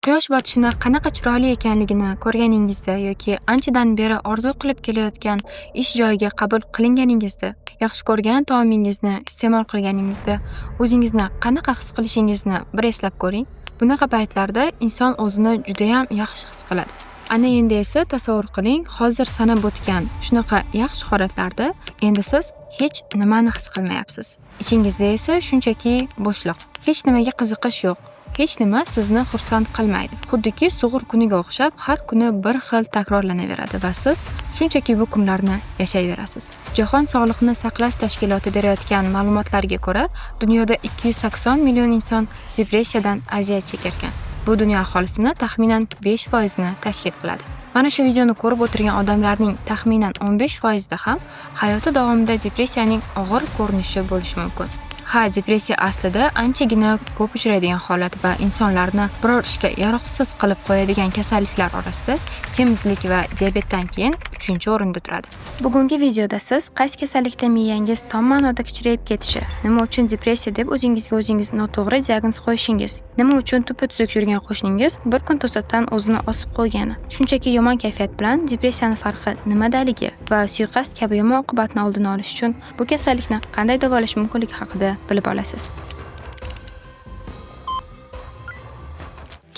Quyosh botishini qanaqa chiroyli ekanligini ko'rganingizda yoki anchadan beri orzu qilib kelayotgan ish joyiga qabul qilinganingizda, yaxshi ko'rgan taomingizni iste'mol qilganingizda o'zingizni qanaqa his qilishingizni bir eslab ko'ring. Bunaqa paytlarda inson o'zini judayam yaxshi his qiladi. Ana endi esa tasavvur qiling, hozir sanab o'tgan shunaqa yaxshi holatlarda endi siz hech nimani his qilmayapsiz. Ichingizda esa shunchaki bo'shliq, hech nimaga qiziqish yo'q. Hech nima sizni xursand qilmaydi. Xuddiki sug'ur kuniga o'xshab har kuni bir xil takrorlanaveradi va siz shunchaki bu kunlarni yashayverasiz. Jahon sog'liqni saqlash tashkiloti berayotgan ma'lumotlarga ko'ra, dunyoda 280 million inson depressiyadan aziyat chekarkan. Bu dunyo aholisini taxminan 5% ni tashkil qiladi. Mana shu videoni ko'rib o'tirgan odamlarning taxminan 15% da ham hayoti davomida depressiyaning og'ir ko'rinishi bo'lishi mumkin. Ha, depressiya aslida anchagina ko'p uchraydigan holat va insonlarni biror ishga yaroqsiz qilib qo'yadigan kasalliklar orasida semizlik va diabetdan keyin 3-o'rinda turadi. Bugungi videoda siz qaysi kasallikda miyangiz tom ma'noda kichrayib ketishi, nima uchun depressiya deb o'zingizga o'zingiz noto'g'ri diagnoz qo'yishingiz, nima uchun tuppa-tuzuk yurgan qo'shningiz bir kun to'satdan o'zini osib qo'ygani, shunchaki yomon kayfiyat bilan depressiyani farqi nimadaligi va suiqasd kabi yomon oqibatni oldini olish uchun bu kasallikni qanday davolash mumkinligi haqida bilib olasiz.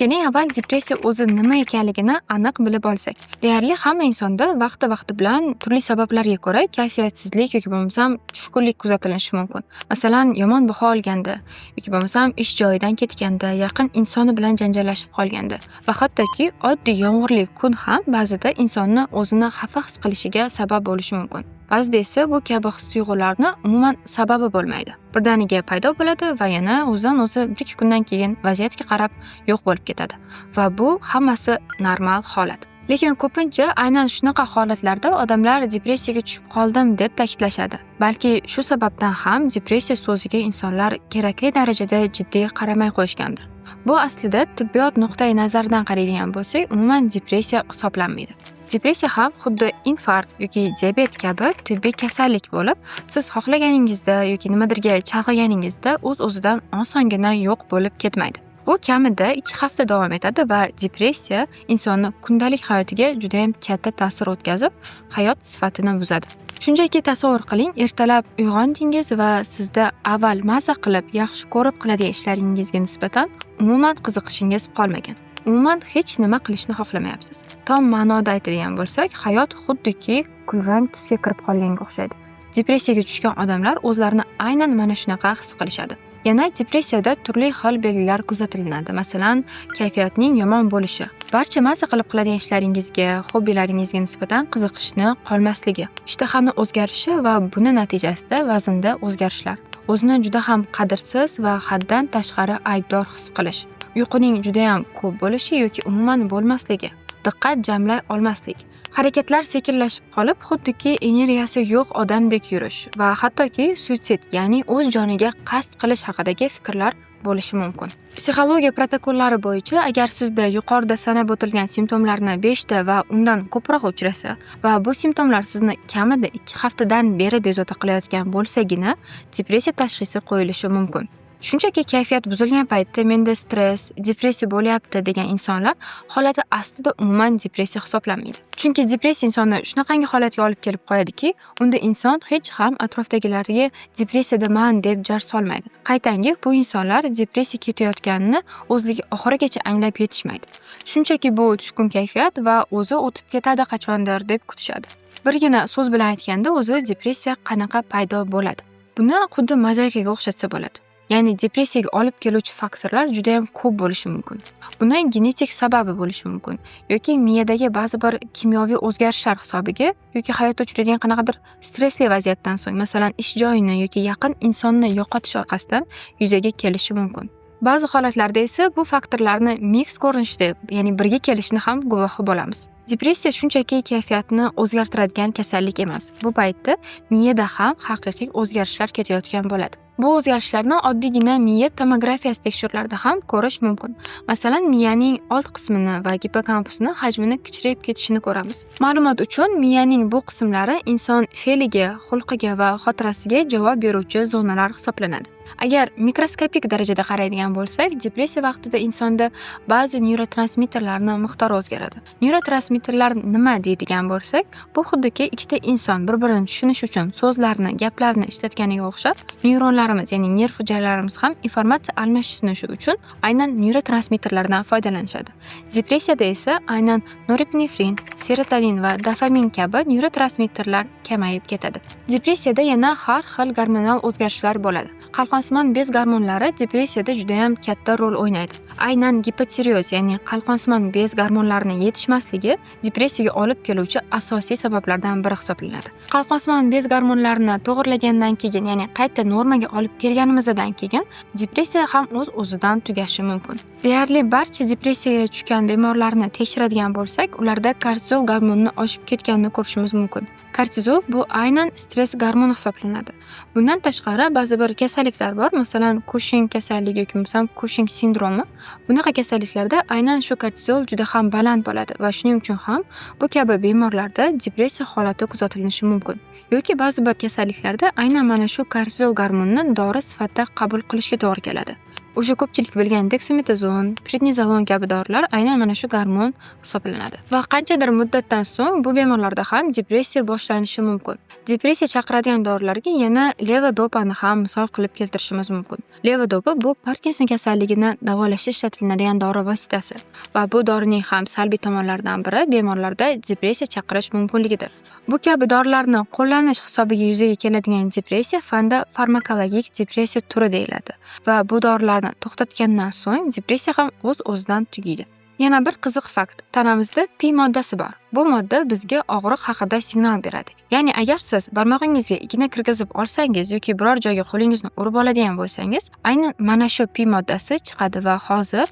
Keling, avval depressiya o'zi nima ekanligini aniq bilib olsak. Deyarli hamma insonda vaqti-vaqti bilan turli sabablarga ko'ra kayfiyatsizlik yoki bo'lmasam tushkunlik kuzatilishi mumkin. Masalan, yomon baho olganda yoki bo'lmasam ish joyidan ketganda, yaqin insoni bilan janjallashib qolganda va hattoki oddiy yomg'irli kun ham ba'zida insonni o'zini xafa his qilishiga sabab bo'lishi mumkin. Ba'zida esa bu kabi his-tuyg'ularni umuman sababi bo'lmaydi. Birdaniga paydo bo'ladi va yana o'zidan o'zi 1-2 kundan keyin vaziyatga qarab yo'q bo'lib ketadi. Va bu hammasi normal holat. Lekin ko'pincha aynan shunaqa holatlarda odamlar depressiyaga tushib qoldim deb ta'kidlashadi. Balki shu sababdan ham depressiya so'ziga insonlar kerakli darajada jiddiy qaramay qo'yishgandir. Bu aslida tibbiyot nuqtai nazaridan qaraydigan bo'lsak, umuman depressiya hisoblanmaydi. Depressiya ham xuddi infarkt yoki diabet kabi tibbiy kasallik bo'lib, siz xohlaganingizda yoki nimadirga chalg'iganingizda o'z-o'zidan osongina yo'q bo'lib ketmaydi. Bu kamida 2 hafta davom etadi va depressiya insonni kundalik hayotiga juda ham katta ta'sir o'tkazib, hayot sifatini buzadi. Shunchaki tasavvur qiling, ertalab uyg'ondingiz va sizda avval maza qilib, yaxshi ko'rib qiladigan ishlaringizga nisbatan umuman qiziqishingiz qolmagan. Umuman hech nima qilishni xohlamayapsiz. Tom ma'noda aytadigan bo'lsak, hayot xuddiki kulrang tusga kirib qolganga o'xshaydi. Depressiyaga tushgan odamlar o'zlarini aynan mana shunaqa his qilishadi. Yana depressiyada turli xil belgilar kuzatilinadi. Masalan, kayfiyatning yomon bo'lishi, barcha maza qilib qiladigan ishlaringizga, hobbilaringizga nisbatan qiziqishni qolmasligi, ishtahani o'zgarishi va buni natijasida vaznda o'zgarishlar, o'zini juda ham qadrsiz va haddan tashqari aybdor his qilish, uyquning juda ham ko'p bo'lishi yoki umuman bo'lmasligi, diqqat jamlay olmaslik, harakatlar sekinlashib qolib, xuddiki energiyasi yo'q odamdek yurish va hattoki suitsid, ya'ni o'z joniga qasd qilish haqidagi fikrlar bo'lishi mumkin. Psixologiya protokollari bo'yicha agar sizda yuqorida sanab o'tilgan simptomlarni 5 ta va undan ko'proq uchrasa va bu simptomlar sizni kamida 2 haftadan beri bezovta qilayotgan bo'lsagina, depressiya tashxisi qo'yilishi mumkin. Shunchaki kayfiyat buzilgan paytda menda stress, depressiya bo'lyapti degan insonlar holati aslida umuman depressiya hisoblanmaydi. Chunki depressiya insonni shunaqangi holatga olib kelib qo'yadiki, unda inson hech ham atrofdagilarga depressiyadaman deb jar solmaydi. Qaytangi bu insonlar depressiya ketayotganini o'zligi oxirigacha anglab yetishmaydi. Shunchaki bu tushkun kayfiyat va o'zi o'tib ketadi qachondir deb kutishadi. Birgina so'z bilan aytganda, o'zi depressiya qanaqa paydo bo'ladi? Buni xuddi mozaikaga o'xshatsa bo'ladi. Ya'ni depressiyaga olib keluvchi faktorlar juda ham ko'p bo'lishi mumkin. Buni genetik sababi bo'lishi mumkin yoki miyadagi ba'zi bir kimyoviy o'zgarishlar hisobiga yoki hayotda uchraydigan qanaqadir stressli vaziyatdan so'ng, masalan, ish joyini yoki yaqin insonni yo'qotish orqasidan yuzaga kelishi mumkin. Ba'zi holatlarda esa bu faktorlarni mix ko'rinishida, ya'ni birga kelishini ham guvohi bo'lamiz. Depressiya shunchaki kayfiyatni o'zgartiradigan kasallik emas. Bu paytda miyada ham haqiqiy o'zgarishlar ketayotgan bo'ladi. Bu o'zgarishlarni oddiygina miya tomografiyasi tekshiruvlarida ham ko'rish mumkin. Masalan, miyaning old qismini va gipokampusni hajmini kichrayib ketishini ko'ramiz. Ma'lumot uchun, miyaning bu qismlari inson fe'liga, xulqiga va xotirasiga javob beruvchi zonalar hisoblanadi. Agar mikroskopik darajada qaraydigan bo'lsak, depressiya vaqtida insonda ba'zi neyrotransmitterlarni miqdori o'zgaradi. Neyrotransmitterlar nima deydigan bo'lsak, bu xuddiki ikkita inson bir-birini tushunish uchun so'zlarni, gaplarni ishlatganiga o'xshab, neyronlarimiz, ya'ni nerv hujayralarimiz ham informatsiya almashinishi uchun aynan neyrotransmitterlardan foydalanishadi. Depressiyada esa aynan norepinefrin, serotonin va dopamin kabi neyrotransmitterlar kamayib ketadi. Depressiyada yana har xil gormonal o'zgarishlar bo'ladi. Qalqonsimon bez gormonlari depressiyada juda ham katta rol o'ynaydi. Aynan gipotireoz, ya'ni qalqonsimon bez gormonlarining yetishmasligi depressiyaga olib keluvchi asosiy sabablardan biri hisoblanadi. Qalqonsimon bez gormonlarini to'g'irlagandan keyin, ya'ni qayta normaga olib kelganimizdan keyin depressiya ham o'z-o'zidan tugashi mumkin. Deyarli barcha depressiyaga tushgan bemorlarni tekshiradigan bo'lsak, ularda kortizol gormonini oshib ketganini ko'rishimiz mumkin. Kortizol bu aynan stress gormoni hisoblanadi. Bundan tashqari ba'zi bir kasalliklar bor, masalan, Kushing kasalligi yoki bo'lmasam Kushing sindromi. Bunaqa kasalliklarda aynan shu kortizol juda ham baland bo'ladi va shuning uchun ham bu kabi bemorlarda depressiya holati kuzatilishi mumkin. Yoki ba'zi bir kasalliklarda aynan mana shu kortizol gormonini dori sifatida qabul qilishga to'g'ri keladi. O'sha ko'pchilik bilgan deksametazon, prednizolon kabi dorilar aynan mana shu gormon hisoblanadi. Va qanchadir muddatdan so'ng bu bemorlarda ham depressiya boshlanishi mumkin. Depressiya chaqiradigan dorilarga yana levodopani ham misol qilib keltirishimiz mumkin. Levodopa bu Parkinson kasalligini davolashda ishlatiladigan dori vositasi va bu dorining ham salbiy tomonlaridan biri bemorlarda depressiya chaqirish mumkinligidir. Bu kabi dorilarni qo'llanish hisobiga yuzaga keladigan depressiya fanda farmakologik depressiya turi deyiladi va bu dorilarni to'xtatgandan so'ng depressiya ham o'z-o'zidan tugaydi. Yana bir qiziq fakt. Tanamizda P moddasi bor. Bu modda bizga og'riq haqida signal beradi. Ya'ni agar siz barmog'ingizga igna kirgizib olsangiz yoki biror joyga qo'lingizni urib oladigan bo'lsangiz, aynan mana shu P moddasi chiqadi va hozir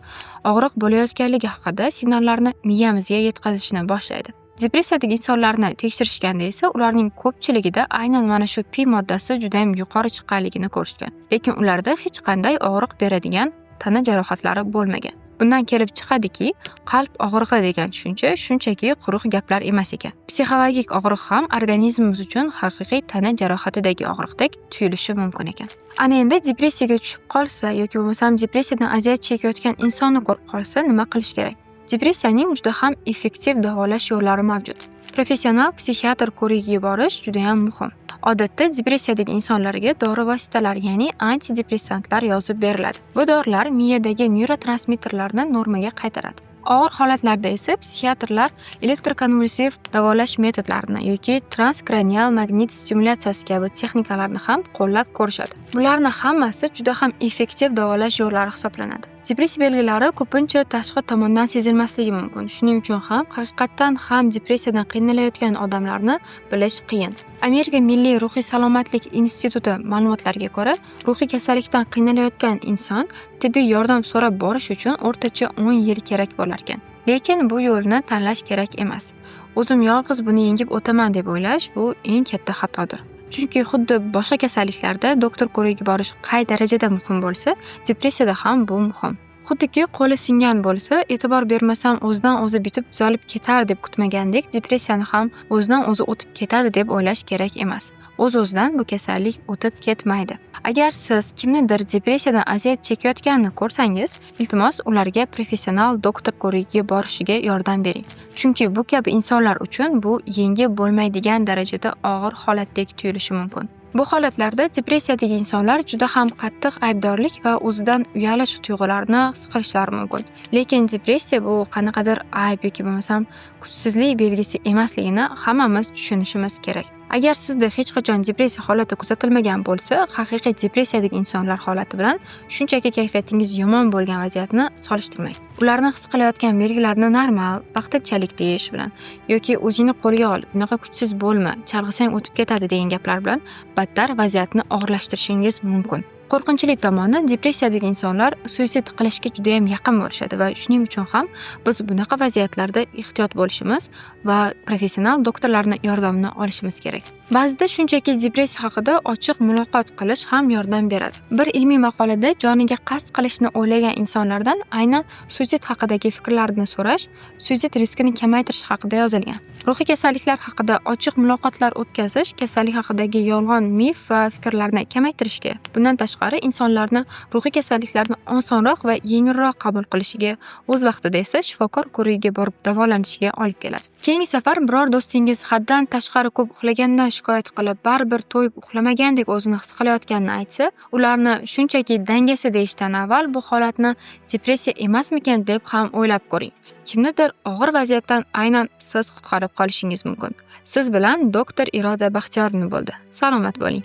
og'riq bo'layotganligi haqida signallarni miyamizga yetkazishni boshlaydi. Depressiyadagi insonlarni tekshirishganda esa ularning ko'pchiligida aynan mana shu P moddasi juda ham yuqori chiqqanligini ko'rishgan. Lekin ularda hech qanday og'riq beradigan tana jarohatlari bo'lmagan. Bundan kelib chiqadiki, qalb og'rig'i degan tushuncha shunchaki quruq gaplar emas ekan. Psixologik og'riq ham organizmimiz uchun haqiqiy tana jarohatidagi og'riqdek tuyulishi mumkin ekan. Ana endi depressiyaga tushib qolsa yoki bo'lmasam depressiyadan aziyat chekayotgan insonni ko'rib qolsa nima qilish kerak? Depressiyaning juda ham effektiv davolash yo'llari mavjud. Professional psixiatr ko'rigiga borish juda ham muhim. Odatda depressiyadagi insonlarga dori vositalari, ya'ni antidepressantlar yozib beriladi. Bu dorilar miyadagi neyrotransmitterlarni normaga qaytaradi. Og'ir holatlarda esa psixiatrlar elektrokonvulsiv davolash metodlarini yoki transkranial magnit stimulyatsiyasi kabi texnikalarni ham qo'llab ko'rishadi. Bularni hammasi juda ham effektiv davolash yo'llari hisoblanadi. Depressiya belgilari ko'pincha tashqi tomondan sezilmasligi mumkin. Shuning uchun ham haqiqatdan ham depressiyadan qiynalayotgan odamlarni bilish qiyin. Amerika Milliy ruhiy salomatlik instituti ma'lumotlariga ko'ra, ruhiy kasallikdan qiynalayotgan inson tibbiy yordam so'rab borish uchun o'rtacha 10 yil kerak bo'lar ekan. Lekin bu yo'lni tanlash kerak emas. O'zim yolg'iz buni yengib o'taman deb o'ylash bu eng katta xatodir. Chunki xuddi boshqa kasalliklarda doktor ko'rigiga borish qay darajada muhim bo'lsa, depressiyada ham bu muhim. Xuddiki qo'li singan bo'lsa, e'tibor bermasam o'zidan o'zi bitib tuzalib ketar deb kutmagandek, depressiyani ham o'zidan o'zi o'tib ketadi deb o'ylash kerak emas. O'z-o'zidan bu kasallik o'tib ketmaydi. Agar siz kimnidir depressiyadan aziyat chekayotganini ko'rsangiz, iltimos ularga professional doktor ko'rigiga borishiga yordam bering. Chunki bu kabi insonlar uchun bu yengib bo'lmaydigan darajada og'ir holatdek tuyulishi mumkin. Bu holatlarda depressiyadagi insonlar juda ham qattiq aybdorlik va o'zidan uyalish tuyg'ularini his qilishlari mumkin. Lekin depressiya bu qanaqadir ayb yoki bo'lmasam kuchsizlik belgisi emasligini hammamiz tushunishimiz kerak. Agar sizda hech qachon depressiya holati kuzatilmagan bo'lsa, haqiqiy depressiyadagi insonlar holati bilan shunchaki kayfiyatingiz yomon bo'lgan vaziyatni solishtirmang. Ularni his qilayotgan belgilarni normal, vaqtinchalik deyish bilan yoki o'zingni qo'lga ol, bunaqa kuchsiz bo'lma, chalg'isang o'tib ketadi degan gaplar bilan battar vaziyatni og'irlashtirishingiz mumkin. Qo'rqinchli tomoni, depressiyadagi insonlar suitsid qilishga juda ham yaqin bo'lishadi va shuning uchun ham biz bunaqa vaziyatlarda ehtiyot bo'lishimiz va professional doktorlarni yordamini olishimiz kerak. Ba'zida shunchaki depressiya haqida ochiq muloqot qilish ham yordam beradi. Bir ilmiy maqolada joniga qasd qilishni o'ylagan insonlardan aynan suitsid haqidagi fikrlarini so'rash, suitsid riskini kamaytirish haqida yozilgan. Ruhiy kasalliklar haqida ochiq muloqotlar o'tkazish kasallik haqidagi yolg'on mif va fikrlarni kamaytirishga, bundan tashqari tashqari insonlarni ruhiy kasalliklarni osonroq va yengilroq qabul qilishiga, o'z vaqtida esa shifokor ko'rigiga borib davolanishiga olib keladi. Keyingi safar biror do'stingiz haddan tashqari ko'p uxlagandan shikoyat qilib, baribir to'yib uxlamagandek o'zini his qilayotganini aytsa, ularni shunchaki dangasa deyishdan avval bu holatni depressiya emasmikan deb ham o'ylab ko'ring. Kimnidir og'ir vaziyatdan aynan siz qutqarib qolishingiz mumkin. Siz bilan doktor Iroda Baxtiyorovna bo'ldi. Salomat bo'ling.